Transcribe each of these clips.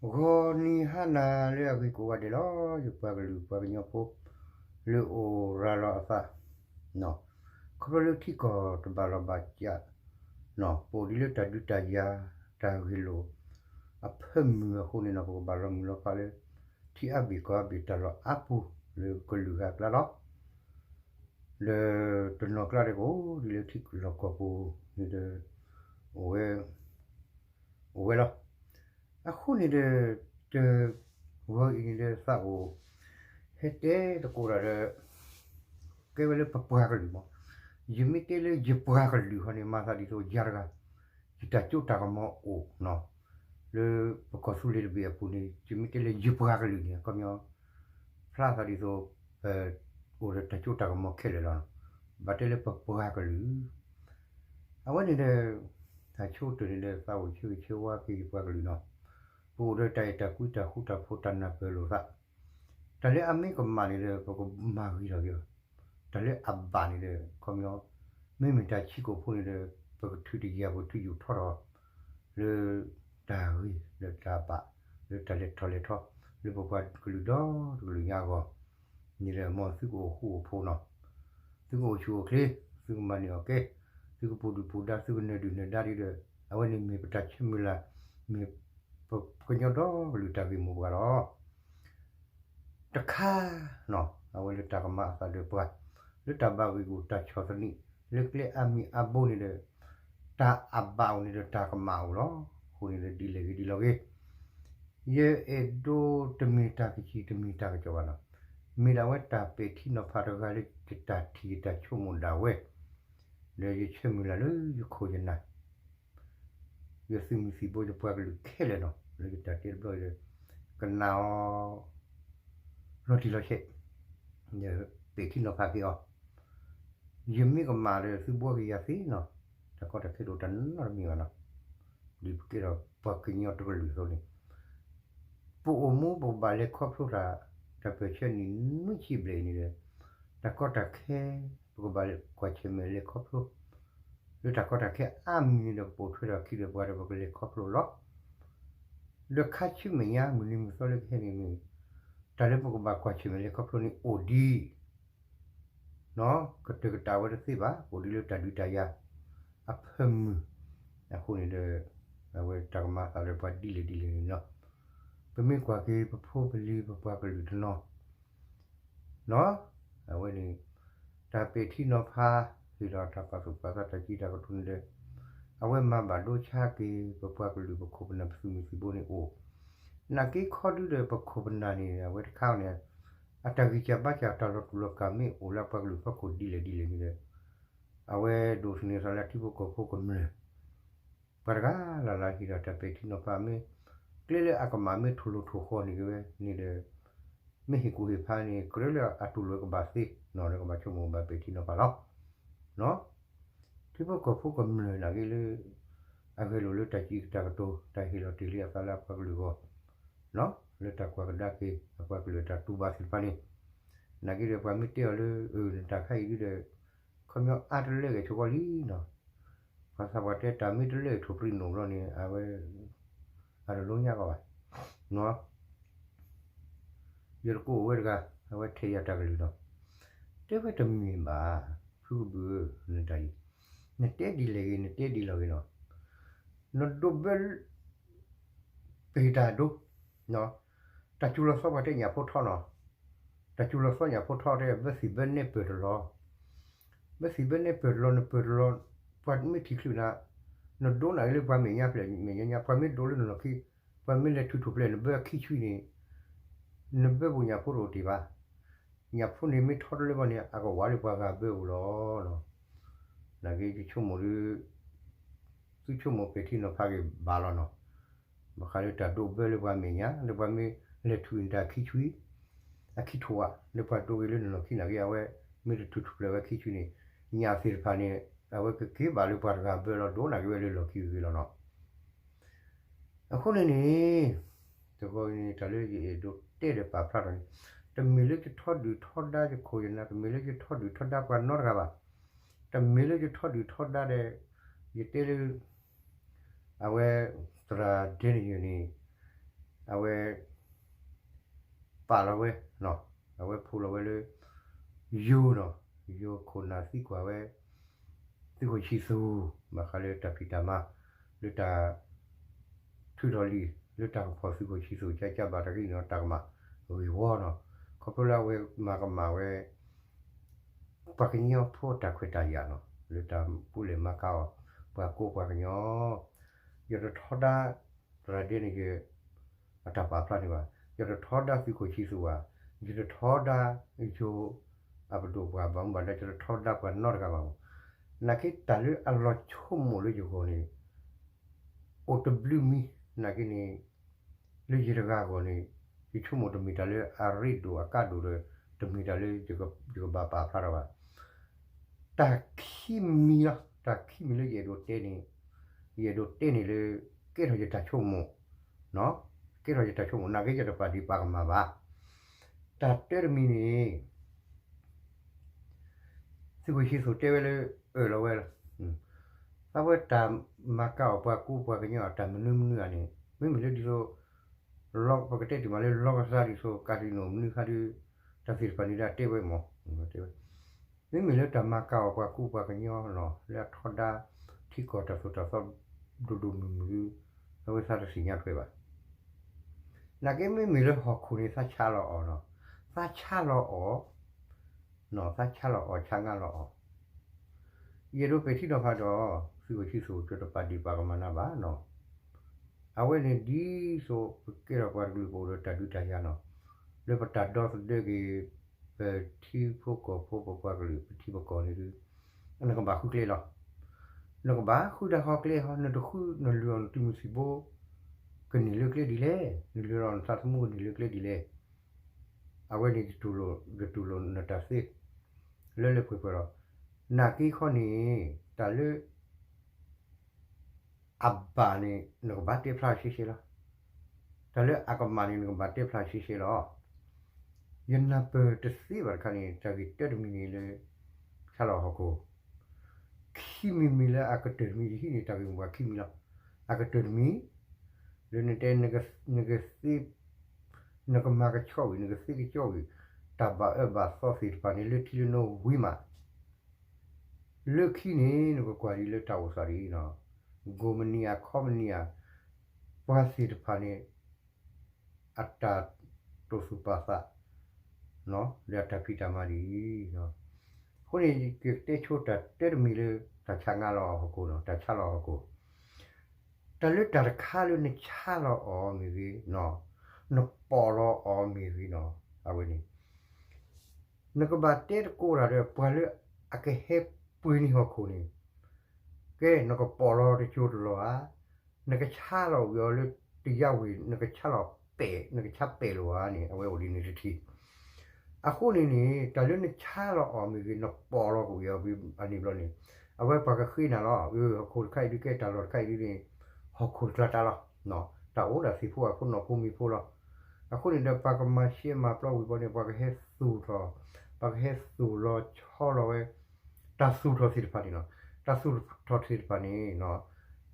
ဂီၤနံၤဟါနၤလၢအဂ့ၤကိးဂၤဒဲးလီၤ, ယပှၤကလုာ်ပှၤကညီဖိ လၢအိၣ်ရၤလီၤအသး, ခီဖျိလၢထံကီၢ်တဘၣ်လီၤဘၣ်စး, ပအိၣ်ဒ်လၢတၢ်ဒုးတၢ်ယၤ တၢ်ဂ့ၢ်လိာ် အဖၢမုၢ်အဃိန့ၣ်ဒီး ပကဘၣ်လီၤမုၢ်လီၤဖးလၢ ထံအါဘ့ၣ်ကီၢ်အါဘ့ၣ် တၢ်လီၢ်အါပူၤ လၢကလုာ်ဂၤအကျါလီၤ. ဒီးတနီၤကျါဒီးကအိၣ်ဒ်လၢထံလီၢ်ကီၢ်ပူၤန့ၣ်ဒီး အိၣ်ဝဲ အိၣ်ဝဲလီၤ. အဃိန့ၣ်ဒီး တဂီၤအံၤန့ၣ်ဒီးသးအိၣ် ဟဲတဲသကိးတၢ်ဒီး ကဲဝဲလၢပပှၤကလုာ်မး, ယမ့ၢ်တဲလၢယပှၤကလုာ်ဃီန့ၣ် မၤသးဒ်သိးယၤတဂၤ ယတၢ်စိတၢ်ကမီၤအိၣ်နီၤ, လၢပကီၢ်သူလ့ၤတဘ့ၣ်အပူၤန့ၣ် ယမ့ၢ်တဲလၢယပှၤကလုာ်န့ၣ် ခီပညီ ဖျါသးဒ်သိး ပအိၣ်ဒီးတၢ်စိတၢ်ကမီၤခဲလၢာ်လီၤ. ဘၣ်တဲလၢပပှၤကလုာ် အဝဲန့ၣ်ဒီး တၢ်ဆိကတၢၢ်န့ၣ်ဒီး သးအိၣ်ဆၢဂ့ၤဆၢဝါက့ၤယပှၤကလုာ်နီၤ, ပအိၣ်ဒီးတၢ်အဲၣ်တၢ်ကွံတၢ်ဃူတၢ်ဖိးတၢ်နၢ်ပၢၢ်လိာ်သး, တၢ်လၢအမ့ၢ်ကမၣ်န့ၣ်ဒီး ပကမၤဂ့ၤထီၣ်က့ၤအီၤ, တၢ်လၢအဘၣ်န့ၣ်ဒီး ခီပညီ မ့မ့ၢ်တၢ်ဆံးကိာ်ဖိန့ၣ်ဒီး ပကထုးတယၤ ပကထုးယူာ်ထီထီၣ် လၢတၢ်ဂ့ၤလၢတၢ်ဘၣ် လၢတၢ်လဲၤထီၣ်လဲၤထီ လၢပပှၤကလုာ်ဒီတကလုာ်ညါအဂီၢ် န့ၣ်လၢမ်သုကအိၣ်ဃူအိၣ်ဖိးနီၤ, သုကအိၣ်ဆူၣ်အိၣ်ချ့, သုကမၤန့ၢ်အီၣ်ကဲ, သုကပူၤဒုၣ်ပူၤဒါ သုကနၢၤဒုၣ်နၢၤဒါဒ်ဒီး အဝဲန့ၣ်မ့ၢ်ပတၢ်ဆၢမုၢ်လၢ်, မ့ၢ်ပကညီဒီကလုာ်တၢ်ဂ့ၢ်မိၢ်ပှၢ်လီၤ. တခါနီၤ အဝဲလၢတၢ်ကမၤအသးဒီးပှၤ, လၢတၢ်ဘၣ်ဂ့ၢ်ဂီၢ်တၢ်ဆီၣ်သနံး လၢကျဲအါမံၤအါဘိန့ၣ်ဒီး တၢ်အဘၣ်အိၣ်န့ၣ်ဒီးတၢ်ကမၣ်အိၣ်လီၤ. အဃိန့ၣ်ဒီးဒ်လဲၣ်ဂ့ၤဒ်လဲၣ်ဂ့ၤ ယအဲၣ်ဒိးတမ့ၢ်တၢ်ကစံၣ်တမ့ၢ်တၢ်ကစီၣ်ဘၣ်နီၤ, မ့ၢ်ဒၣ်ဝဲတၢ်ပဲာ်ထံနီၤဖးတဂၤလၢယတၢ်ထံၣ်ယတၢ်ဆိကမိၣ်ဒၣ်ဝဲ, ဒီးယဆၢမုၢ်လၢ်လၢယခိၣ်ယနၢ် ယသုးမုၢ်သံၣ်ဘိယပှၤကလုာ်ခဲလၢာ်နီၤ လၢယတၢ်တဲတဘျီအံၤဒီး ကနၣ်အီၤ လီၤတံၢ်လီၤဆဲး, ဒီးပဲာ်ထံနီၤဖးက့ၤအီၤ, ယမ့ၢ်ကမၣ်ဒီးသုဘှီက့ၤယၤသ့နီၤ, တၢ်ကီတၢ်ခဲတအိၣ်တၢ်နီတမံၤဘၣ်နီၤ, ဒ်ပကဲထီၣ်ပှၤကညီတကလုာ်အသိးန့ၣ် ပအိၣ်မူပကဘၣ်လဲၤခီဖျိတၢ် တၢ်ပၢၢ်ဆၢနံၣ်နွံဆံဘျဲၣ်အံၤန့ၣ်ဒီး တၢ်ကီတၢ်ခဲ ပကဘၣ်ကွၢ်ဆၢၣ်မဲာ်လဲၤခီဖျိ, လၢတၢ်ကီတၢ်ခဲအါမံၤန့ၣ်ဒီး ပပိာ်ထွဲထီၣ်ခံဒီးပှၤဒီးပကလဲၤခီဖျိလီၤ. ဒီးခါဆူမဲာ်ညါ မုၢ်နံၤမုၢ်သီလၢကဟဲန့ၣ်မ့ၢ် တၢ်လၢပကဘၣ်ကွၢ်ဆၢၣ်မဲာ်လဲၤခီဖျိန့ၣ်အိၣ်ဒံး ကတၢၢ်ကတၢၢ်ဝဲတသ့ဘၣ်, အိၣ်ဒံးလၢတၢ်ဒုးတၢ်ယၤ အဖၢမုၢ်, အဃိန့ၣ်ဒီး အဝဲတၢ်ကမၤသးလၢပှၤဒ်လဲၣ်ဒ်လဲၣ်န့ၣ်လီၤ. ပမ့ၢ်ကွၢ်က့ၤပဖိပလံၤပပှၤကလုာ်တနီၤ နီၤ, အဝဲန့ၣ် တၢ်ပဲာ်ထံနီၤဖး ဟ့ၣ်လီၤတၢ်ပာ်သူၣ်ပာ်သးတၢ်စံးတၢ်ကတိၤန့ၣ်ဒီး အဝဲမၤဘၣ်ဒိဆါက့ၤ ပပှၤကလုာ်ပခိၣ်ပနၢ်ပသုးမုၢ်သံၣ်ဘိန့ၣ်အိၣ်, နာ်က့ခီဒုဒီးပခိၣ်ပနၢ်န့ၣ် အဝဲတခါန့ၣ် အတၢ်ဂံၢ်စၢ်ဘါစၢ်တၢ်လီၤတူာ်လီၤကာ်မ့ၢ်အိၣ်လၢပှၤကလုာ်ဖီခိၣ်ဒ်လဲၣ်ဒ်လဲၣ်န့ၣ်ဒီး အဝဲဒိးသန့ၤသးလၢထံဖိကီၢ်ဖိကမျၢၢ် ပှၤတဂၤလၢ်လၢ်ဟ့ၣ်ဒီးတၢ်ပဲာ်ထံနီၤဖးမ့ၢ် ကျဲလၢအကမၣ်မ့ၢ်ထူၣ်လိာ်ထူၣ်ဃီန့ၣ်က့ၤဝဲန့ၣ်ဒီး မ့ၢ်ဟ့ၣ်ကူၣ်ဟ့ၣ်ဖးန့ၣ် ကြၢးလၢအတူၢ်လိာ်ကဘၣ်သ့နီၤ ဒီးကဘၣ်ဆိကမိၣ်ဘၣ်ပဲာ်ထံနီၤဖးလီၤ. ထံဖိကီၢ်ဖိကမျၢၢ်နာ်က့လၢ အဂဲၤလိာ်လၢတၢ်စံးတၢ်ကတိၤ တၢ်ဟ့ၣ်လီၤတ့ၢ်လံအသးလၢအပှၤကလုာ်အဂီၢ် လၢတၢ်ကွၢ်ကဒါက့ၤ အပှၤကလုာ်အတၢ်တူၢ်ဘၣ်သ့ၣ်တဖၣ်န့ၣ် နာ်က့ဒီးပှၤမ့ၢ်တဲအီၤလၢ အၢ နတၢ်ခါအံၤဒုဒီး ခီပညီအါတလၢဂဲၤဆိကီလံနီၤ ပှၤသးပှၢ်တဲတၢ်မ့ၢ်တလၢဂဲၤထိၣ်ပြံးနိၣ်ဘျီန့ၣ် အဝဲ အတလိညါကီးဘၣ် ယတကိးအိၣ်ဝဲတဂၤ အဝဲထဲယၤတၢ်ကလုၢ်နီၤ တဲဝဲတမ့ၢ်ဘၣ် ဖုကဘုဧၢ နတၢ်အံၤ နတဲဒ်လဲၣ်ဂ့ၤ နတဲဒ်လဲၣ်ဂ့ၤနီၤ နဒိးဘၢ ပဟ့ၣ်တၢ်ဒိ တၢ်စူၤလီၤသီပှၤတဲညၣ်ဖိထီနီၤ တၢ်စူၤလီၤသီညၣ်ဖိထီတဲ ဘၢသံၣ်ဘၢနဲပၢၢ်တလီၤ ဘၢသံၣ်ဘၢနဲပၢၢ်တလီၤ နပၢၢ်တလီၤ ပှၤမ့ၢ်ထံၣ်ချုးနၤ နဒိနၤဂ့ၤလၢပှၤမဲာ်ညါဖျဲၣ် မဲာ်ညါညါ ပှၤမ့ၢ်ဒိလၢနလီၢ်ခံ ပှၤမ့ၢ်လဲၤထုးထူၣ်ဖျဲးနဘၢအခံဆွံန့ၣ် နဘၢပူၤညၣ်ဖိတအိၣ်တ့ၢ်ဘၣ် ညၣ်ဖိန့ၣ်မ့ၢ်ထီတလၢဘၣ်န့ၣ် အကဝးလၢပှၤဂၤဘၢပူၤလီၤ. နာ်က့ယဆိကမိၣ်ဒု သုဆိကမိၣ်ပဲာ်ထံနီၤဖးက့ၤဘၣ်လီၤနီၤ. ဘၣ်ဃးလၢတၢ်ဒိးဘၢလၢပှၤမဲာ်ညါ လၢပှၤမ့ၢ်လဲၤထုးနတၢ်ခံဆွံ အခံထိးဝဲ လၢပှၤဒိဂ့ၤလၢနလီၢ်ခံနာ်က့ အဝဲမ့ၢ်တထုးထူၣ်ဖျဲးဝဲခံဆွံန့ၣ် ညၣ်သ့ၣ်တဖၣ်န့ၣ် အဝဲကက့ၤဘၣ်လၢပှၤတဂၤဘၢလီၤ ဒိနၤက့ၤဝဲလၢလီၢ်ခံဂ့ၤလီၤနီၤ. အဃိန့ၣ်န့ၣ် တဂီၤအံၤန့ၣ် တၢ်လၢယအဲၣ်ဒိးတဲဒီးပာ်ဖျါထီၣ်န့ၣ် တမ့ၢ်လၢယထီဒုၣ်ထီဒါယခိၣ်ယနၢ် တမ့ၢ်လၢယထီဒုၣ်ထီဒါပှၤနီတဂၤဘၣ်. တမ့ၢ်လၢယထီဒုၣ်ထီဒါဒီး ယတဲလၢ အဝဲ သရၣ်ဒဲနယၢၢ်န့ၣ် အဝဲ ပာ်လီၤဝဲ, အဝဲဖီၣ်လီၤဝဲလၢ ယိၤနီၤ, ယိၤခိၣ်နၢ်သံကွၢ်ဝဲ သုးခိၣ်ဆံသူၣ်, ဘၣ်ဃးလၢတၢ်ဖံးတၢ်မၤ လၢတၢ် ထုးထီၣ်လံာ် လၢတၢ်ကဖီၣ်သုးခိၣ်ဆံသူၣ် ကကဘၣ်တၢ်ဂ့ၢ်န့ၣ် တၢ်ကမၣ်ဂ့ၢ်ဝီနီၤ, ခီဖျိလၢအဝဲမၤကမၣ်ဝဲ ပှၤကညီဖိတၢ်ခွဲးတၢ်ယာ်နီၤ, လၢတၢ်ပူၤလဲၤမၤကၤအီၤ ပှၤကိးပှၤကညီ, ယတထီဒါ သရၣ်ဒဲန့ၣ်ယ အတၢ်ပာ်ဖျါန့ၣ်ဘၣ်, ယတထီဒါသုးခိၣ်ဆံသူၣ်ဘၣ်, ယတထီဒါယိၤ အပဒိၣ်ပှၤဘၣ်မူဘၣ်ဒါ ယတထီဒါပှၤနီတဂၤဘၣ်မူ, နာ်က့တၢ်လၢအလီၤဆိကမိၣ်လၢယဂီၢ်န့ၣ် အိၣ်တဘျုးမံၤ, နာ်က့န့ၣ် လၢယတဂၤအဂီၢ်န့ၣ် ယဆိကမိၣ်တမ့ၢ်တၢ်လၢအရ့ဒိၣ်အကါဒိၣ်ဒီး တမ့ၢ်တၢ်လၢယကဘၣ်ပာ်ဖျါထီၣ်ဘၣ်. တၢ်ခံမံၤလီၤ, တၢ်ခံမံၤလၢယအဲၣ်ဒိးတဲန့ၣ်, ယအဲၣ်ဒိးတဲန့ၣ်လၢ ကဲထီၣ်ယတၢ်ဆိကမိၣ်, ကဲထီၣ်ယတၢ်ဆိကမိၣ် နာ်က့ယတပာ်ဒံးပာ်ကမၣ်ဘၣ်. တၢ်တၢတမံၤန့ၣ် သုးခိၣ်ဆံသူၣ်တဲဝဲလၢ အၢၣ်လီၤဝဲလီၤ. အဝဲတၢ်မၤကၤအီၤပှၤကိးပှၤကညီအတၢ်မနုၤမနုၤဧါန့ၣ် မ့မ့ၢ်လၢဒ်သိး ပကတဲတ့ၢ်မးလၢလီကစၢ်ဒ်သိး casino မနုၤခါဒုး တၢ်သ့ၣ်တဖၣ်န့ၣ်ဒၣ်တဲဝဲမး, မ့မ့ၢ်လၢတၢ်မၤကၤအီၤပှၤကိးပှၤကညီနီၤ လၢအထီဒါထံကီၢ်တၢ်သိၣ်တၢ်သီ ဒိၣ်ဒိၣ်မုၢ်မုၢ်ဒုး အဝဲသးတသ့ၣ်ညါထွဲဘၣ်. နာ်က့မ့မ့ၢ်လၢဟီၣ်ခိၣ်န့ၣ် သးဆါလီၤအီၤနီၤ, သးဆါလီၤအီၤ သးဆါလီၤအီၤ ဆါငါလီၤအီၤ, ယအဲၣ်ဒိးပဲာ်ထံနီၤဖးဒီး သုးခိၣ်ဆံသူၣ် ယတပာ်ဒံးပာ်ကမၣ်နၤဘၣ်နီၤ. အဝဲန့ၣ်ဒ်သိးပကဲထီၣ်ပှၤတကလုာ်ပအိၣ်ဒီးတၢ်ဒုးတၢ်ယၤနီၤ, လၢပတၢ်ဒီသဒၢက့ၤ ပထံဖိကီၢ်ဖိပပှၤကလုာ် ပထံပကီၢ်န့ၣ်ဒုး နကဘၣ်ဃုကျဲလီၤ. နကဘၣ်ဃုတၢ်ဃီကျဲဟီ နတဃုနလုၢ်အီၣ်နသုးမုၢ်သံၣ်ဘိ ကန့ၢ်လၢကျဲဒ်လဲၣ်, နလုၢ်အီၣ်နသးသမူကန့ၢ်လၢကျဲဒ်လဲၣ်. အဝဲန့ၣ် ယတူၢ်လိာ်နတၢ်သ့ လၢလၢပှဲၤပှဲၤလီၤ. နာ်က့ခီန့ၣ် တၢ်လၢ အဘၣ်န့ၣ် နကဘၣ်တဲဖျါရှဲရှဲလီၤ. တၢ်လၢအကမၣ်န့ၣ် နကဘၣ်တဲဖျါရှဲရှဲလီၤ. ယနၢ်ပၢၢ်တသ့ဘၣ်တခါန့ၣ် တၢ်ဂ့ၢ်တၢတမံၤန့ၣ်လၢ ဆါလီၤဟီၣ်ခိၣ်, ခံမံၤမံၤလၢအကတၢၢ်တမံၤ ယဟံးန့ၢ်တၢ်ဂ့ၢ်မိၢ်ပှၢ်ခံမံၤလီၤ. အကတၢၢ်တမံၤ လၢနတဲ နကသ့ နကမၤကဆှီဝံၤ နကသ့ကဆှီဝံၤ တၢ်ဘၣ်အၢဘၣ်သီသ့ၣ်တဖၣ်န့ၣ် လၢထံလၢနိဝံၤမး လၢခံန့ၣ် နကကွၢ်ဒံးလၢတၢ်အိၣ်သးဒ်အံၤနီၤ, ကိးမုၢ်နံၤဧါ ခီမုၢ်နံၤဧါ ပှၤသ့ၣ်တဖၣ်န့ၣ် အတၢ်တိာ်သူၣ်ပာ်သး လၢအတၢ်ဖံးတၢ်မၤဒ်အံၤ, အဃိန့ၣ် ယကတဲဆိတၢ်တၢတမံၤလၢ တၢ်ဆါငါလီၤအီၤဟီၣ်ခိၣ်နီၤ, တၢ်ဆါလီၤဟီၣ်ခိၣ် တၢ်လၢတၢ်တခါလၢနဆါလီၤအီၤမ့ၢ်ဂ့ၤနီၤ, နပိာ်လီၤအီၤမ့ၢ်ဂ့ၤနီၤ, အဝဲန့ၣ် နကဘၣ်တဲတကိးတၢ်ဒီး ပှၤလၢအကဟဲပှ့ၤန့ၢ်ဟီၣ်ခိၣ်န့ၣ်, ကဲ နကပိာ်လီၤတကၠိတလီၢ်ဧါ, နကဆါလီၤဝံၤအီၤလၢတယါဝံၤ နကဆါလီၤပဲာ် နကဆါပဲာ်လီၤဧါန့ၣ် အဝဲအိၣ်ဒ်န့ၣ်တထံၣ်. အဃိန့ၣ်န့ၣ် တၢ်လၢနဆါလီၤအီၤမ့ၢ်ဂ့ၤ နပိာ်လီၤကွံာ်အီၤအန့ၣ်ဘျီန့ၣ် အဝဲပှၤကဃ့နၤလီၤ, ဟီၣ်ခိၣ်တခါအံၤဒုးကဲတၢ်လီၢ်တခါအံၤဒုးန့ၣ် ဟီၣ်ခိၣ်တကျါတၢ်လီၤ, တၢ်အိၣ်ဒၣ်သ့ၣ်ဖိအဖိနီၢ်ဖိမံၤဖိလီၤ. အဃိန့ၣ်ဒီး ပှၤကမၤရှဲမၤပျီဝံၤဘျီန့ၣ် ပှၤကဟဲသူၣ်ထီၣ်, ပှၤကဟဲသူၣ်လီၤဆီလီၤဝဲ တၢ်သူၣ်ထီၣ်သ့ၣ်တဖၣ်န့ၣ်လီၤ. တၢ်သူၣ်ထီၣ်သ့ၣ်တဖၣ်န့ၣ်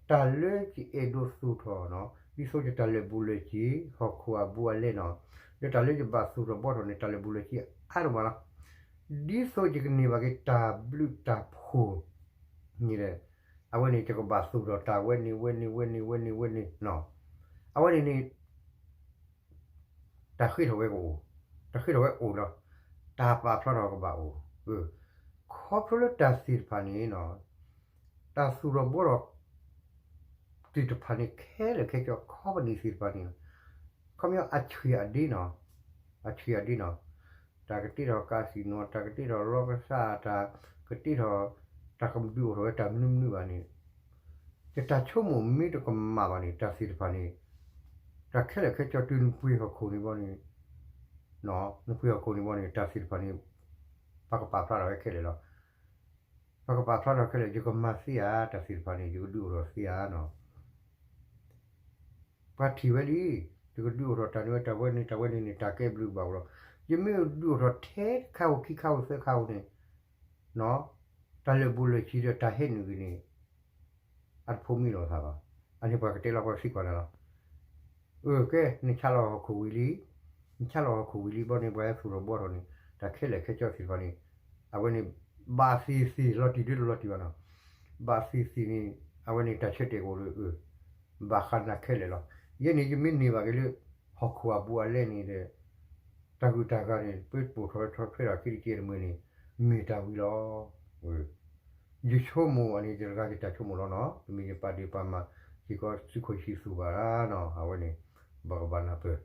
တၢ်လၢယအဲၣ်ဒိးသူၣ်ထီၣ်နီၤ ဒ်သိးယတၢ်လၢာ်ဘူၣ်လၢာ်စ့ၤ ဟီၣ်ခိၣ်အဘူးအလဲနီၤ, လၢတၢ်လၢယဘၣ်သူၣ်ထီၣ်ဘှီထီၣ်န့ၣ် တၢ်လၢာ်ဘူၣ်လၢာ်စ့ၤအါဒိၣ်မးလီၤ. ဒ်သိးယကန့ၢ်ဘၣ်က့ၤတၢ်ဘျုးတၢ်ဖှိၣ်န့ၣ်ဒီး အဝဲန့ၣ် ယကဘၣ်သူၣ်ထီၣ်တၢ်ဝဲန့ၣ် ဝဲန့ၣ် ဝဲန့ၣ် ဝဲန့ၣ် ဝဲန့ၣ်နီၤ. အဝဲန့ၣ်န့ၣ် တၢ်ဃ့ထီၣ်ဝဲကအိၣ်, တၢ်ဃ့ထီၣ်ဝဲအိၣ်ဒီး တၢ်ပာ်ဖျါထီၣ်ကဘၣ်အိၣ်, ခီဖျိလၢတၢ်သ့ၣ်တဖၣ်န့ၣ်နီၤ တၢ်သူၣ်ထီၣ်ဘှီထီၣ်သ့ၣ်တဖၣ်န့ၣ် ခဲလၢာ်ခဲဆ့ ခီပနံၣ်သ့ၣ်တဖၣ်န့ၣ် ခီပညီအဆံၣ်အဒ့နီၤ, အဆံၣ်အဒ့နီၤ, တၢ်ကတ့ထီၣ် casino တၢ်ကတ့ထီၣ်လီကစၢ် တၢ်ကတ့ထီၣ် တၢ်ကဒုးအိၣ်ထီၣ်ဝဲတၢ်မနုၤမနုၤဘၣ်န့ၣ် ယတၢ်ဆိကမိၣ်မ့ၢ်တကမၣ်ဘၣ်န့ၣ် တၢ်သ့ၣ်တဖၣ်န့ၣ် တၢ်ခဲလၢာ်ခဲဆ့တုၤနပှ့ၤဟီၣ်ခိၣ်န့ၣ်ဘီန့ၣ်, နပှ့ၤဟီၣ်ခိၣ်န့ၣ်ဘီန့ၣ် တၢ်သ့ၣ်တဖၣ်န့ၣ် ပှၤကပာ်ဖျါထီၣ်ဝဲခဲလၢာ်လီၤ. ပှၤကပာ်ဖျါထီၣ်ခဲလၢာ် ယကမၤသ့ဧါ တၢ်သ့ၣ်တဖၣ်န့ၣ် ယကဒုးအိၣ်ထီၣ်သ့ဧါနီၤ. ပှၤထံၣ်ဝဲလံ, ယကဒုးအိၣ်ထီၣ်တၢ်န့ၣ်ဝဲ တၢ်ဝဲန့ၣ် တၢ်ဝဲန့ၣ်န့ၣ် တၢ်ကဲဘျုးကဘၣ်အိၣ်လီၤ. ယမ့ၢ်ဒုးအိၣ်ထီၣ်ထဲတခါဧိၤခံခါဧိၤသၢခါဧိၤန့ၣ် တၢ်လၢာ်ဘူၣ်လၢာ်စ့ၤဒီးတၢ်ဟဲနုာ်ဂ့ၤန့ၣ် အတဖိးမံလိာ်သးဘၣ်. အန့ၣ်ပှၤကတဲလီၤ ပှၤကသံကွၢ်နၤလီၤ. အၢ ကဲ နဆါလီၤဟီၣ်ခိၣ်ဝံၤလံ, နဆါလီၤဟီၣ်ခိၣ်ဝံၤလံဘီန့ၣ် ပှၤဟဲသူၣ်ထီၣ်ဘှီထီၣ်န့ၣ် တၢ်ခဲလၢာ်ခဲဆ့သ့ၣ်တဖၣ်န့ၣ် အဝဲန့ၣ် ဘၣ်သ့ၣ်သ့ၣ်လီၤတံၢ်ဒ်တလီၤတံၢ်ဘၣ်နီၤ, ဘၣ်သ့ၣ်သ့ၣ်န့ၣ် အဝဲန့ၣ်တၢ်ဆၢတဲာ်ကအိၣ်ဒီး ဘၣ်ဃးနၤခဲလၢာ်လီၤ. ယဲန့ၣ်ယမ့ၢ်န့ၢ်ဘၣ်က့ၤလၢ ဟီၣ်ခိၣ်အဘူးအလဲန့ၣ်ဒီး တၢ်ဂုၤတၢ်ဂၤန့ၣ် ပပိာ်ထီၣ်ဝဲထီၣ်ထွဲထီၣ်ခံတက့ၢ်တမှဲၤန့ၣ် မ့ၢ်တၢ်ဝံၤလီၤ. ယဆိကမိၣ်အန့ၣ် ယတဂၤယတၢ်ဆိကမိၣ်လီၤနီၤ, တမ့ၢ်ယပာ်ဒ့ၣ်ပာ်မၤ စ့ၢ်ကီးစုခိၣ်ဆံးသူၣ်ဘၣ်နီၤ, အဝဲန့ၣ် ဘၣ်ကဘၣ်နၢ်ပၢၢ်,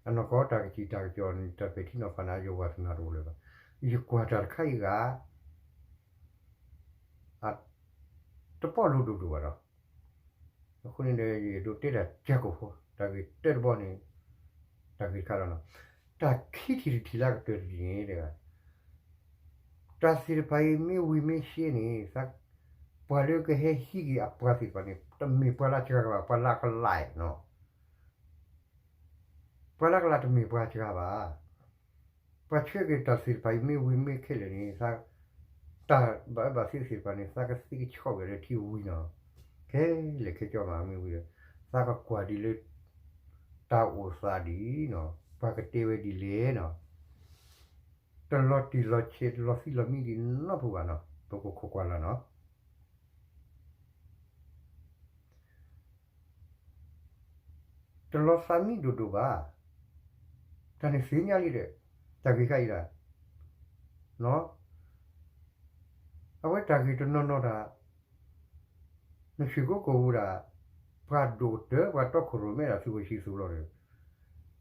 အနီၢ်ကီၢ်တၢ်ကစံၣ်တၢ်ကစီၣ်န့ၣ် တၢ်ပဲာ်ထံနီၤဖးန့ၣ် ယဝံသနၢ်တအိၣ်လၢၤဘၣ်. ယကွၢ်တၢ်တခါအံၤဂၤ တပီၢ်လိၤဒိၣ်ဒိၣ်ဘၣ်ဒီး အဃိန့ၣ်ဒီး ယအဲၣ်ဒိးတဲတၢ်ကၢကိၣ်ဖိ တၢ်ဂ့ၢ်တၢတဘီန့ၣ် တၢ်ဂ့ၢ်တခါလီၤနီၤ. တၢ်ခံထံၣ်တထံၣ်လၢကတၢၢ်တထံၣ်န့ၣ် တဂၤ တၢ်သ့ၣ်တဖၣ်အံၤမ့ၢ်ဝံၤမ့ၢ်ရှဲန့ၣ် ပှၤလၢကဟဲဟံးက့ၤအပှၤသ့ၣ်တဖၣ်န့ၣ် တမ့ၢ်ပှၤလၢအစှၤဘၣ်, ပှၤလၢအကလးနီၤ. ပှၤလၢအကလးတမ့ၢ်ပှၤစှၤဘၣ်. ပှၤဆှၢက့ၤတၢ်သ့ၣ်တဖၣ်အံၤမ့ၢ်ဝံၤမ့ၢ်ခဲလၢာ်န့ၣ် တၢ်ဘၣ်အၢဘၣ်သီသ့ၣ်တဖၣ်န့ၣ် သးကသ့ကဆီၣ်ဝဲလၢထံဝံၤနီၤ. ခဲလၢာ်ခဲဆ့မးမ့ၢ်ဝံၤဒီး သးကကွၢ်ဒ်လၢ တၢ်အိၣ်သးဒ်နီၤ, ပှၤကတဲဝဲဒ်လဲၣ်နီၤ. တလီၤတံၢ်လီၤဆဲး တလီၤသံလီၤမံဒ်နီတဖုဘၣ်နီၤ, ပကခိးကွၢ်လၢ်နီၤ. တလီၤသးမံဒိၣ်ဒိၣ်ဘၣ်. တၢ်န့ၣ်သ့ၣ်ညါလံဒီး တၢ်ဂ့ၢ်ခါအံၤဒၣ် အဝဲတၢ်ဂ့ၢ်တနီၤနီၤဒၣ် နဆံးကိကိၣ်ပူၤဒၣ် ပှၤဒိၣ်ကတၢၢ် ပှၤတီခိၣ်ရိၣ်မဲဒၣ်သုးခိၣ်ဆံးသူၣ်လီၤဒီး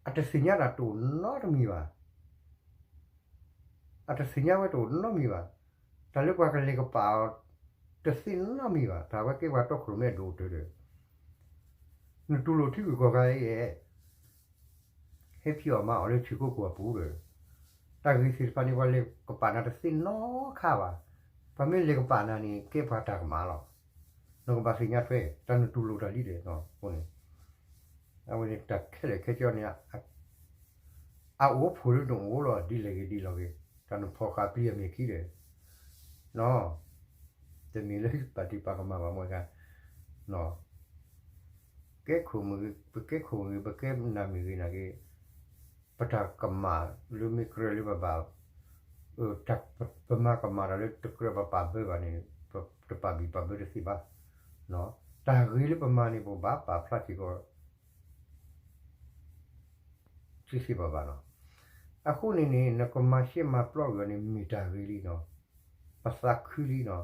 အတသ့ၣ်ညါတၢ်တအိၣ်နီတမံၤဘၣ်. အတသ့ၣ်ညါဝဲတအိၣ်နီတမံၤဘၣ်. တၢ်လၢပှၤကလဲၤကပာ်အီၤ တသ့နီတမံၤဘၣ်. တၢ်ဝဲကဲပှၤတီခိၣ်ရိၣ်မဲဒိၣ်ကတၢၢ်ဒီး နတူၢ်လိာ်ထံဂုၤကီၢ်ဂၤအံၤ ဟဲဖံးအီၣ်မၤအီၣ်လၢဆံးကိကိၣ်အပူၤဒီး တၢ်ဂ့ၢ်သ့ၣ်တဖၣ်န့ၣ် ပှၤလဲၤကပာ်နၤတသ့နီတခါဘၣ်. ပှၤမ့ၢ်လဲၤကပာ်နၤန့ၣ် ကဲပှၤတၢ်ကမၣ်လီၤ. နကဘၣ်သ့ၣ်ညါထွဲ တၢ်နတူၢ်လိာ်တၢ်လံဒီး အဃိန့ၣ် အဝဲန့ၣ်တၢ်ခဲလၢာ်ခဲဆ့န့ၣ် အအိၣ်ဖှိၣ်လၢနအိၣ်လီၤ ဒ်လဲၣ်ဂ့ၤဒ်လဲၣ်ဂ့ၤ တၢ်နဖီၣ်ဃာ်ပျံၤအမဲာ်ခံဒီး တမ့ၢ်လၢပာ်ဒ့ၣ်ပာ်ကမၣ်ဘၣ်မ့ၢ်ဂ့ၤ ကဲခိၣ်မ့ၢ်ဂ့ၤ ပကဲခိၣ်မ့ၢ်ဂ့ၤ ပကဲနၢ်မ့ၢ်ဂ့ၤနာ်က့ ပတၢ်ကမၣ်လၢမ့ၢ်ကြၢးလၢပဘၣ် ပမၤကမၣ်တၢ်လၢတကြၢးပပာ်ဘၢဘၣ်န့ၣ် ပတပာ်ဘံၣ်ပာ်ဘၢတသ့ဘၣ်. တၢ်ဂ့ၤလၢပမၤန့ၣ် ပဘၣ်ပာ်ဖျါစ့ၢ်ကီး သ့သ့ဘၣ်ဘၣ်လီၤ. အဃိန့ၣ်န့ၣ် နကမၤရှဲမၤပျီက့ၤအီၤန့ၣ် မ့ၢ်တၢ်ဂ့ၤလံနီၤ, ပသးခုလံနီၤ,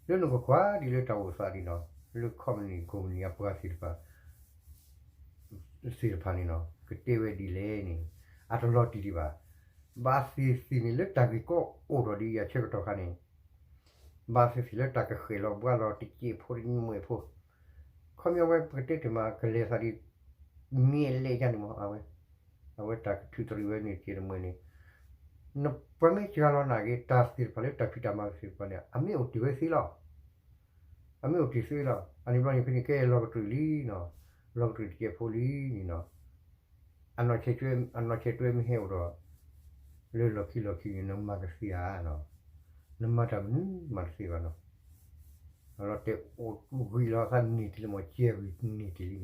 လၢနကကွၢ်ဒ်လၢတၢ်အိၣ်သးဒ်နီၤ, လၢခီပနံၣ်ကိးပနံၣ်အပှၤသ့ၣ်တဖၣ် သ့ၣ်တဖၣ်န့ၣ်နီၤ ကတဲဝဲဒ်လဲၣ်န့ၣ် အတလီၤတံၢ်ဒံးဘၣ်. ဘၣ်သ့ၣ်သ့ၣ်န့ၣ် လၢတၢ်ဂ့ၢ်ကီအိၣ်ထီၣ်ဒ်အံၤအဆၢကတီၢ်ခါန့ၣ် ဘၣ်သ့ၣ်သ့ၣ်လၢတၢ်ကဃဲၣ်လီၤဘှါလီၤတစဲးဖိတမှဲးဖိ, ခီပညီဝဲပကတဲတ့ၢ်မး ကလဲၤသးဒ် မ့ၢ်အလဲအံၤန့ၣ်မး အဝဲ အဝဲတၢ်ကထုးတရံးဝဲန့ၣ်ကဲတမှဲၤန့ၣ် နပှၤမ့ၢ်စှၤလီၤနာ်က့ တၢ်သ့ၣ်တဖၣ်လၢတၢ်ဖံးတၢ်မၤသ့ၣ်တဖၣ်န့ၣ် အမ့ၢ်အိၣ်တ့ၢ်ဝဲသ့လီၤ. အမ့ၢ်အိၣ်တ့ၢ်သ့လီၤ. အန့ၣ်ဘျီန့ၣ်ဖဲန့ၣ် ကဲလီၤကတြူာ်လံနီၤ, လီၤကတြူာ်တစဲးဖိလံန့ၣ်နီၤ. အနီၢ်ဆဲးတွဲ အနီၢ်ဆဲးတွဲမ့ၢ်ဟဲအိၣ်ဒီး လၢလီၢ်ခံလီၢ်ခံန့ၣ် နမၤကသ့ဧါနီၤ, နမၤတၢ်မနုၤမၤတသ့ဘၣ်နီၤ. လီၤတဲာ်အိၣ်ဂံၢ်လီၤသးန့ၢ်တ့ၢ်လံမး ကဲဂံၢ်န့ၢ်တ့ၢ်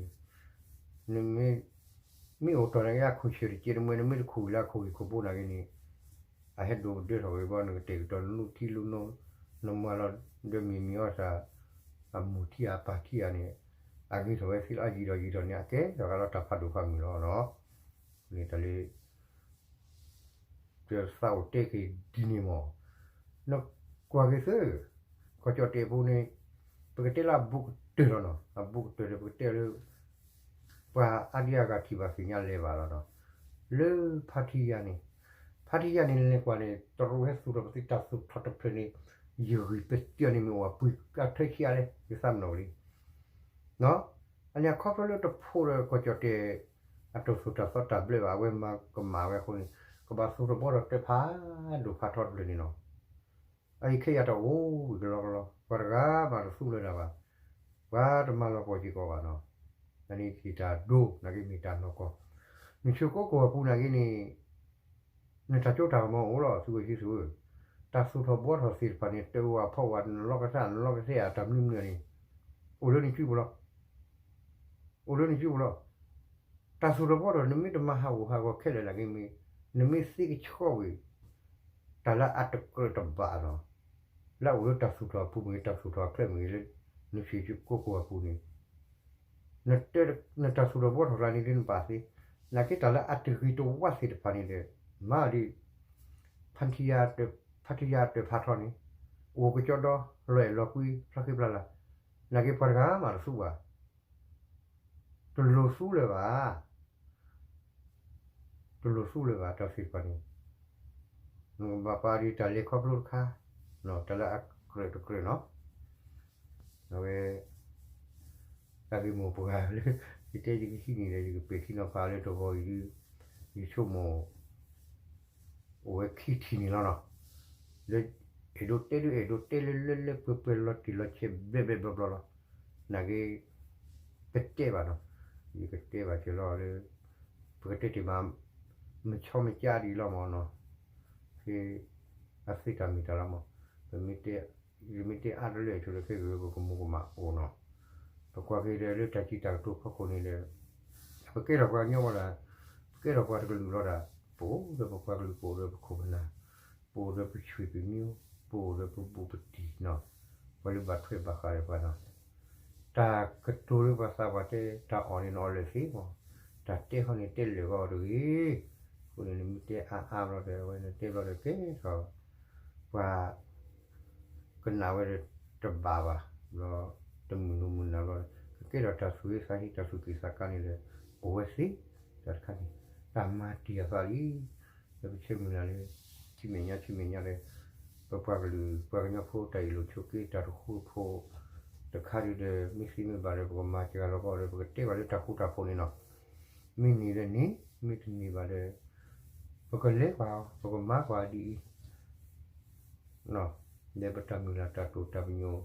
လံန့ၣ် နမ့ၢ် မ့ၢ်အိၣ်တီၢ်န့ၣ်က့ အခိၣ်ဆၢၣ်တကဲတမှဲၤ နမ့ၢ်တခိၣ်ဂံၢ်လၢအခိၣ်ဂံၢ်ခိၣ်ဘိနာ်က့န့ၣ် အဟဲဒိၣ်ကဒၢထီၣ်ဝဲဘီ နကတဲာ်ကတီၤနလူထံလူနိ နမၤလီၤဒီးမ့ၢ်မ့ၢ်အီၣ်သး အမူထံဧါပၢ်ထံဧါန့ၣ် အဂ့ၤထီၣ်ဝဲသ့လီၤ အယံာ်ဒီးယံာ်ထီၣ်န့ၣ် အကဲထီၣ်ကလီၤတၢ်ဖးဒိၣ်ဖးမုၢ်လီၤနီၤ. န့ၣ်တၢ်လၢ သးအိၣ်တဲက့ၤဒ်န့ၣ်မး နကွၢ်က့ၤသ့ ကီၢ်ကၠီၣ်တဲာ်အပူၤန့ၣ် ပကတဲလၢအဘူးကတၢၢ်လီၤနီၤ, အဘူးကတၢၢ်ဒီးပကတဲလၢ ပှၤအါဒံအါဂၤထံၣ်ဘၣ်သ့ၣ်ညါလဲၤဘၣ်လီၤနီၤ. လၢဖါထံယါန့ၣ် ဖါထံယါန့ၣ် နလဲၤကွၢ်န့ၣ် တရူးဟဲသူၣ်ထီၣ်ပသံးတၢ်သူၣ်ထီၣ်တဖျၢၣ်န့ၣ် ယဂံၢ်ပသံးအီၤန့ၣ်မ့ၢ်အိၣ်အပှ့ၤအထၢဆံးအါလဲၣ် ယသးမနီၣ်ဝဲလံ အန့ၣ်အခီဖျိလၢတဖိးဒီးကီၢ်ကၠီၣ်တဲာ် အတၢ်သိၣ်တၢ်သီတၢ်ဘျၢဘၣ် အဝဲမၤကမၣ်ဝဲအဃိန့ၣ် ကဘၣ်သူၣ်ထီၣ်ဘှီထီၣ်တၢ်ဖးဒိၣ်ဖးထီတဖျၢၣ်န့ၣ်လီၤ. အအံၤခဲအံၤတၢ်အိၣ်ဝံၤကလီကလီ ပှၤတဂၤမးတသူလၢၤဒၣ်ဘၣ်, ပှၤတမၤလီၤပှီၢ်စ့ၢ်ကီးဘၣ်နီၤ. အန့ၣ်က့ၤတၢ်ဒိ နာ်က့မ့ၢ်တၢ်နီၢ်ကီၢ်, နဆူးကိးကီၢ်ပူၤနာ်က့န့ၣ် နတၢ်ကၠိတၢ်ကမီၤအိၣ်လီၤ သုးခိၣ်ဆံသူၣ်ဧၢ, တၢ်သူၣ်ထီၣ်ဘှီထီၣ်သ့ၣ်တဖၣ်န့ၣ် တၢ်အိၣ်အဖီဝါ နလီကဆှၣ်နလီကဆှဲအတၢ်မနုၤမနုၤန့ၣ် အိၣ်လၢနစုပူၤလီၤ. အိၣ်လၢနစုပူၤလီၤ. တၢ်သူၣ်ထီၣ်ဘှီထီၣ် နမ့ၢ်တမၤဟးဂူာ်ဟးဂီၤခဲလၢာ်လၢက့မ့ၢ် နမ့ၢ်သ့ကဆှီဝံၤ တၢ်လၢအတကြၢးတဘၣ်လီၤ. လၢအအိၣ်လၢတၢ်သူၣ်ထီၣ်အပူၤမ့ၢ်ဂ့ၤ တၢ်သူၣ်ထီၣ်အချၢမ့ၢ်ဂ့ၤလၢ နဆံးကိၢ်ကိၢ်အပူၤန့ၣ် နတၢ်သူၣ်ထီၣ်ဘှီထီၣ်ကျါန့ၣ်ဒ်နဘၣ်သ့, နာ်က့တၢ်လၢအတဂ့ၤတဝါသ့ၣ်တဖၣ်န့ၣ်ဒီး မၤဒ် ဖါတံၢ်ယါတၢၢ်ဖးထီန့ၣ် အိၣ်ကကၠီဒီ လီၤအဲၣ်လီၤကွံ ဖျါဃံဖျါလၤ, နာ်က့ပှၤတဂၤမးတသူဘၣ် တလိၣ်သူလၢၤဘၣ်, တလိၣ်သူလၢၤဘၣ် တၢ်သ့ၣ်တဖၣ်န့ၣ် နကဘၣ်ပာ်ဒ်တၢ်လဲၤခီဖျိတခါ, တၢ်လၢအကြၢးတကြၢးနီၤ, အဝဲ တၢ်ဂ့ၢ်မိၢ်ပှၢ်လၢ ယတဲယကဟံးန့ၢ်ဒီး ယကပဲာ်ထံနီၤဖးလၢတဂီၤအံၤဒ် ယဆိကမိၣ် အိၣ်ဝဲခံထံၣ်န့ၣ်လီၤနီၤ, လၢ အဲၣ်ဒိးတဲဒ်အဲၣ်ဒိးတဲလၢလၢလၢပှဲၤပှဲၤလီၤတံၢ်လီၤဆဲးဘျဲၣ်ဘျဲၣ်ဘျီဘျီလီၤ, နာ်က့ ကတဲဘၣ်နီၤ, ယကတဲဘၣ်က့ၤလီၤလၢ ပကတဲတ့ၢ်မး မဆီမကါဒ်လီၤမၢ်နီၤ, ဖဲ အသ့တၢ်မ့ၢ်တၢ်လီၤမၢ်, ပမ့ၢ်တဲ ယမ့ၢ်တဲအါတလၢအဆိဒီး ခဲက့ၤပကမူကမၣ်အိၣ်နီၤ, ပကွၢ်က့ၤဒီးလၢတၢ်စံးတၢ်ကတိၤဖီခိၣ်န့ၣ်ဒီး ပကဲထီၣ်ပှၤကညီဝဲဒၣ်, ပကဲထီၣ်ပှၤတကလုာ်လီၤဒၣ်, ပအိၣ်ဒီးပပှၤကလုာ် ပအိၣ်ဒီးပခိၣ်ပနၢ်, ပအိၣ်ဒီးပဆွေပမျိုး, ပအိၣ်ဒီးပဘူးပတံၢ်နီၤ, ပှၤလၢဘၣ်ထွဲဘၣ်ဃးဒီးပှၤနီၤ, တၢ်ကတိၤလၢပှၤသးပှၢ်တဲ တၢ်အီၣ်န့ၣ်နအီၣ်လၢာ်သ့မၢ်, တၢ်တဲဃီန့ၣ်တဲလၢာ်ဂီၢ်တဂ့ၤ, အဃိန့ၣ်နမ့ၢ်တဲအါအါဘျီဒီး အဝဲနတဲဘျီဒီးကဲထီၣ် ပှၤ ကနၣ်ဝဲဒီးတဘၣ်ဘၣ်, ဘျီ တမုာ်နူမုာ်နၢ်ဘျီဒီး ကကဲထီၣ်တၢ်သူၣ်ဟ့သးဟ့ တၢ်သူၣ်က့ၣ်သးကါန့ၣ်ဒီး အိၣ်ဝဲသ့, တၢ်တခါန့ၣ် တၢ်မၤတံၢ်အသးလံ, လၢပဆၢမုၢ်လၢ်လၢ ဆံမဲာ်ညါဆံမဲာ်ညါဒီး ပပှၤကလုာ်ပှၤကညီဖိတၢ်အ့ၣ်လိာ်ဆိးက့တၢ်တဃူတဖိး တခါဒုဒီး မ့ၢ်သ့မ့ၢ်ဘၣ်ဒီး ပကမၤစှၤလီၤကီးဒီး ပကတဲဘၣ်လၢတၢ်ဃူတၢ်ဖိးန့ၣ်နီၤ, မ့ၢ်န့ၢ်ဒီးန့ၢ်, မ့ၢ်တန့ၢ်ဘၣ်ဒီး ပကလဲၤကွၢ်အီၤ ပကမၤကွၢ်ဒ်အံၤ လၢပတၢ်မုၢ်လၢ်တၢ်တိာ်တၢ်ပညိၣ်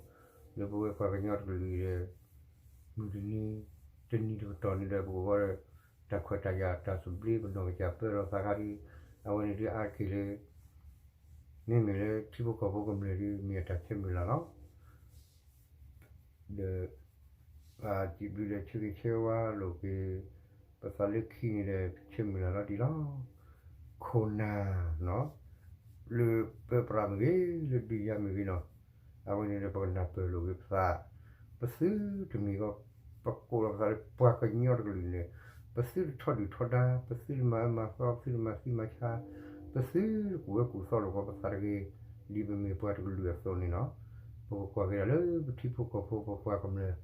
လၢပဝဲပှၤကညီတကလုာ်အံၤဒီး မုၢ်တနံၤ တနံၤတကတီၢ်န့ၣ်ဒီး ပကဘၣ်ဒီး တၢ်ခွဲးတၢ်ယာ်တၢ်သဘျ့ပနီၢ်ကစၢ်ပၢလီၤသးခါဒ် အဝဲန့ၣ်ဒ်အါတက့ၢ်လၢ မ့မ့ၢ်လၢထံဖိကီၢ်ဖိကမျၢၢ်ဒ် မ့ၢ်အတၢ်ဆၢမုၢ်လၢ်လီၤ. ဒီး စံးဘျုးဒီးဆၢဂ့ၤဆၢဝါလိာ်က့ၤ ပသးလၢခံန့ၣ်ဒီး ဆၢမုၢ်လၢ်လီၤဒ်လီၤ. ခိၣ်နၢ်နီၤ လၢပၢပြးမ့ၢ်ဂ့ၤ လၢဒုးယၤမ့ၢ်ဂ့ၤနီၤ အဝဲန့ၣ်ဒီး ပကနၢ်ပၢၢ်လိာ်က့ၤပသး ပသုတမ့ၢ်ကီး ပကိးလီၤပသးလၢပှၤကညီတကလုာ်န့ၣ် ပသုတထီဒုၣ်ထီဒါ ပသုတမၤအၢမၤသီ ပသုတမၤသံမၤဆါ ပသုတကူၣ်ဝဲကူၣ်သီလိာ်ကီးပသးတဂ့ၤ ဒ်ပမ့ၢ်ပှၤတကလုာ်အသိးန့ၣ်နီၤ ပကကွၢ်က့ၤဒၣ်လၢပထံဖိကီၢ်ဖိပပှၤကမျၢၢ်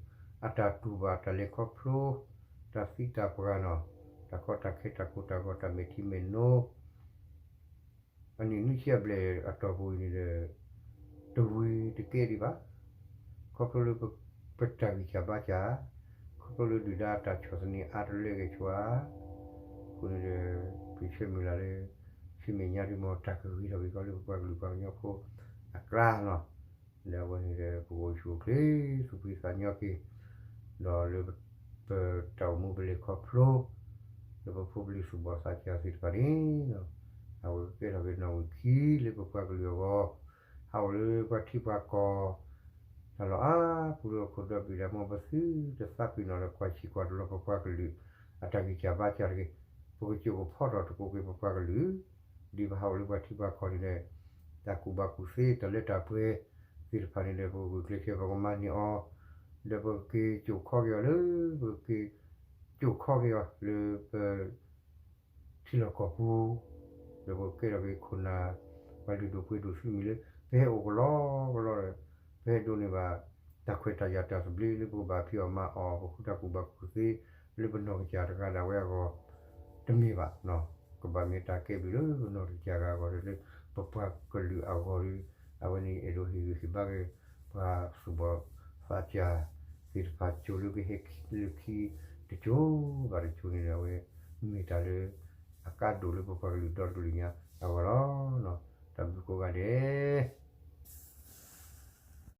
အတၢ်တူၢ်ဘၣ်တၢ်လဲၤခီဖျိ တၢ်သံတၢ်ပှၢ်နီၤ တၢ်ကီတၢ်ခဲတၢ်ကိၢ်တၢ်ဂီၤတၢ်မဲာ်ထံမဲာ်နိ အနံၣ်နွံဆံအဘျဲၣ်အတီၢ်ပူၤအံၤန့ၣ်ဒီး တဝံၤတကဲဒံးဘၣ်. ခီဖျိလၢပတၢ်ဂံၢ်စၢ်ဘါစၢ်, ခီဖျိလၢဒုၣ်ဒါတၢ်ဆီၣ်သနံးအါတလၢဂဲၤဆၢ, အဃိန့ၣ်ဒီး ပဆၢမုၢ်လၢ်လၢ ဆံမဲာ်ညါဒ်မ့ၢ် တၢ်ကဂ့ၤထီၣ်က့ၤကီးလၢပပှၤကလုာ်ပှၤကညီဖိအကျါလီၤ. ဒီးအဝဲန့ၣ်ဒီး ပကအိၣ်ဆူၣ်အိၣ်ချ့ သူၣ်ဖှံသးညီက့ၤ, ဒီးလၢပတၢ်အိၣ်မူပလဲၤခီဖျိ လၢပဖိပလံၤသူၣ်ဘီၣ်သးစၢ်သ့ၣ်တဖၣ်န့ၣ် အဝဲကကဲထီၣ်က့ၤနီၣ်ဝံာ်ခံလၢပပှၤကလုာ်အဂီၢ်, ဟးအိၣ်လၢပှၤထံပှၤကီၢ် တၢ်လီၢ်အါပူၤလၢဟီၣ်ခိၣ်ဒီဘ့ၣ်ဒီး မ်ပသုတသးပ့ၤနီၣ်ဒီးကွၢ်ဆံၣ်ကွၢ်တလီၤပပှၤကလုာ် အတၢ်ဂံၢ်စၢ်ဘါစၢ်တဂ့ၤ, ပကစိာ်ကဖီထီၣ်တကိးက့ၤပပှၤကလုာ်, ဒ်ပဟးအိၣ်လၢပှၤထံပှၤကီၢ်န့ၣ်ဒီး တၢ်ကူၣ်ဘၣ်ကူၣ်သ့တၢ်လၢတၢ်ပှဲၤသ့ၣ်တဖၣ်န့ၣ်ဒီး ပကဂုာ်ကျဲးစၢးပကမၤန့ၢ်အီၤ, ဒီးပကက့ၤစိာ်ခီက့ၤအီၤလၢ ပကက့ၤ စိာ်ခီက့ၤအီၤလၢပ ထံလီၢ်ကီၢ်ပူၤ, ဒီးပကကဲထီၣ်က့ၤခိၣ်နၢ် ပှၤလုၢ်ဒိၣ်ပှ့ၤဒိၣ်ဆူမံၤလၢ ပဟဲအိၣ်ကလီကလီဒီး ပဟဲဒိးန့ၢ်ဘၣ် တၢ်ခွဲးတၢ်ယာ်တၢ်သဘျ့လၢပကဘၣ်ဖံးအီၣ်မၤအီၣ် ပဃုတၢ်ကူၣ်ဘၣ်ကူၣ်သ့ လၢပနီၢ်ကစၢ်တဂၤဒၣ်ဝဲအဂီၢ် တမ့ၢ်ဘၣ်, ကဘၣ်မ့ၢ်တၢ်ကဲဘျုးလၢပနီၢ်တကစၢ်ဂၤအဂီၢ်ဒီး လၢပပှၤကလုာ်အဂီၢ်ဒီး အဝဲန့ၣ်အဲၣ်ဒိးဟ့ၣ်ဂံၢ်ဟ့ၣ်ဘါက့ၤ ပှၤသူၣ်ဘီၣ်သးစၢ်သ့ၣ်တဖၣ် ကၠိလၢကဟဲလၢခံတကၠိဘၣ်တကၠိန့ၣ်ဒီး အဝဲမ့ၢ်တၢ်လၢ အကါဒိၣ်လၢပပှၤကလုာ်ဒီတကလုာ်ညါအဂီၢ်လီၤ. တၢ်ဘျုးကိးဂၤဒဲး